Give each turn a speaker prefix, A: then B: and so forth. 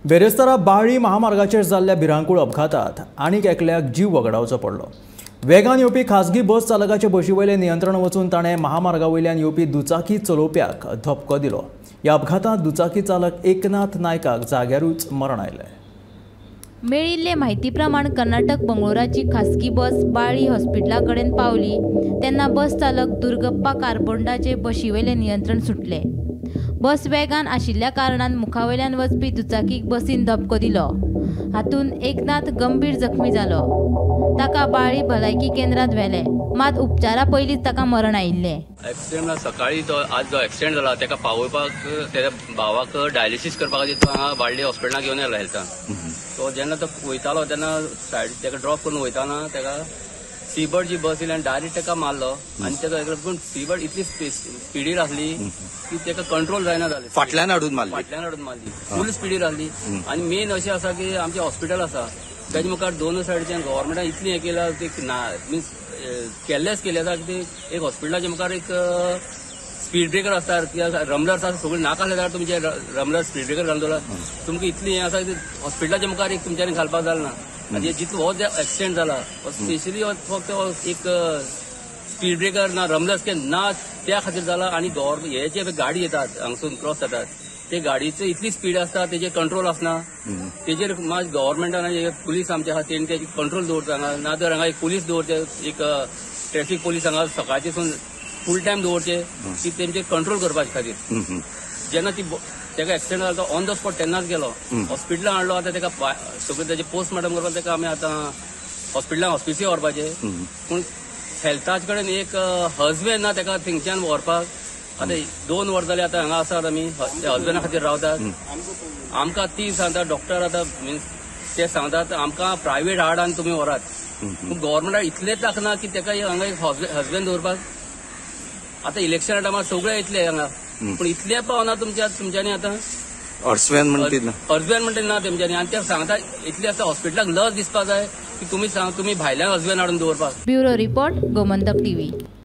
A: बेरेस्तारा बाळी महामार्गाचेर जाल्ल्या भिरांकूळ अपघातात आनीक एकल्याक जीव वगडावचो पडलो. वेगान येवपी खाजगी बस चालकाचे बशीवयलें नियंत्रण वचून ताणें महामार्गा वयल्यान येवपी दुचाकी चलोवप्याक धपको दिलो. ह्या अपघातांत दुचाकी चालक एकनाथ नायकाक जाग्यारूच मरण आयलें.
B: मेळिल्ले म्हायती प्रमाण कर्नाटक बंगळुराची खासगी बस बाळी हॉस्पिटला कडेन पावली तेन्ना बस चालक दुर्गप्पा कारबोंडाचे बशीवयलें नियंत्रण सुटलें. बस वेगान आशिल्ल्या कारणान मुखावयल्यान वचपी दुचाकीक बसीन धपको दिलो. हातूंत एकनाथ गंभीर जखमी जालो. ताका बाळी भलायकी केंद्रांत व्हेलें, मात उपचारा पयलींच ताका मरण आयिल्लें.
C: एक्सिडेंट सकाळी जो आज जो एक्सिडेंट जाला ताका पावोवपाक तेच्या भावाक डायलिसीस करपा खातीर तो हांगा बाळ्ळी हॉस्पिटलाक घेवन येयला हेल्थान. सो जेन्ना तो वयतालो तेन्ना सायड ताका ड्रॉप करून वयताना ताका सीबर्ड जी बस येयली आनी डायरेक्ट ताका मारलो आनी ताका पूण सीबर्ड इतली स्पिडीर आसली की ताका कंट्रोल जायना जालें.
D: फाटल्यान हाडून मारली,
C: फाटल्यान हाडून मारली, फूल स्पिडीर आसली. आनी मेन अशें आसा की आमचें हॉस्पिटल आसा ताजे मुखार दोनूय सायडीच्यान गव्हर्मेंटान इतलें हें केलां ते ना मिन्स केल्लेंच केलें आसा की एक हॉस्पिटलाच्या मुखार एक स्पीड ब्रेकर आसता कित्याक रमलर्स आसा सगळें नाका आसले जाल्यार तुमचे रमलर स्पीड ब्रेकर घालून दवरला. तुमकां इतलें हें आसा की हॉस्पिटलाच्या मुखार एक तुमच्यांनी घालपाक जालें ना. आनी जितलो हो एक्सिडेंट जाला हो स्पेशली फक्त एक स्पीड ब्रेकर ना रमलर्स के ना त्या खातीर जाला. आनी गव्हर्मेंट हे जे गाडी येतात हांगसून क्रॉस जातात ते गाडीचे इतली स्पीड आसता तेजेर कंट्रोल आसना. तेजेर मात गव्हर्मेंटान पुलीस आमचे आसा तेणी तेजे कंट्रोल दवरता हांगा, ना तर हांगा एक पुलीस दवरचे, एक ट्रॅफिक पुलीस हांगा सकाळचे फूल टायम दवरचे की तेंचे कंट्रोल करपाचे खातीर. जेन्ना ती तेका एक्सिडेंट जालो तो ऑन the spot तेन्नाच गेलो हॉस्पिटलान हाडलो. आतां तेका सगळें तेजें पोस्टमार्टम करपाक तेका आमी आतां हॉस्पिटलान हॉस्पिसी व्हरपाचें, पूण हेल्थाचे कडेन एक हजबेंड ना तेका थिंगच्यान व्हरपाक. आतां 2 वर्सां जालीं आतां हांगा आसात आमी हजबेंडा खातीर रावतात. आमकां ती सांगता डॉक्टर आतां मिन्स ते सांगतात आमकां प्रायवेट हाड आनी तुमी व्हरात, पूण गव्हर्मेंटाक इतलेंच दाखना की तेका हांगा एक हजबेंड दवरपाक. आतां इलेक्शना टायमार सगळे येतले हांगा, पूण इतलें पावना तुमच्यांनी आतां
D: हजबेंड
C: म्हणटा ना तेमच्यांनी. आनी ते सांगता इतलें आतां हॉस्पिटलाक लज दिसपाक जाय की तुमी सांग तुमी भायल्यान हजबेंड हाडून दवरपाक.
B: Bureau report, Gomantak TV.